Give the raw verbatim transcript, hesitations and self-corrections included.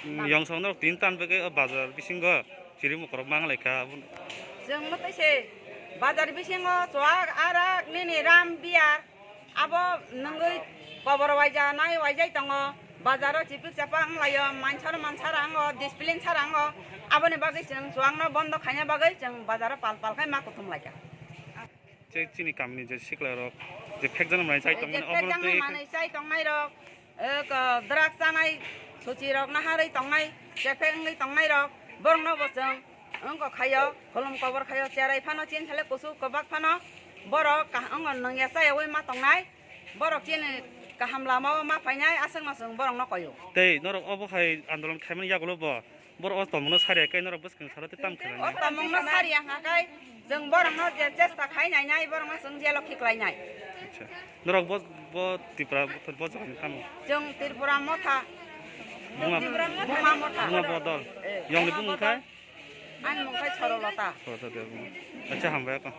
Yong song norok tin tan bagwi o bazar bisingo chiri mukorok mang lai kha. Chwng mwtai se bazar bisingo chuwak arak nini ram biya abo nwngwi kobor waija nai waijai tongo. Bazaro chipik chapang wnglaio, mansar mansar ango, discipline sar ango. Aboni bagwi chwng chuwakno bondo khaina bagwi chwng bazaro pal pal khai ma kuthum lai kha. Che chini kamini je sikla rok je phekjana manai chai tongmani obono twi manai chai tongnai rok, eh, ko drugs chanai suchi rok naharwi tongnai, chephek wngwi tongnai rok, borokno bo chwng wngko khaio, khulum kobor khaio, cherai phano chin thale kusu kwbak phano borok kah-, wngno nungya chayawi ma tongnai, borok chini kaham lamao ma phainai, aswkno chwng borokno koio. Tei norok obo hai andolon khaimani yagulo bo Borok o tongmungno sariya khe norok bwskang salo tei tam khe. O tongmungno sariya hwnkha khe chwng borokno je chesta khai nainai, borokno chwng jelo khiklai nai. Acha. Norok bo, bo Tripura bo, bo jagani tamo? Chwng Tripura Motha. Buma, Buma Motha. Buma bodol. Eh, yongni Buma bumung khai? Bodol. Ani mung khai Sorolota. Sorolota de bumung. Acha, hambai ko.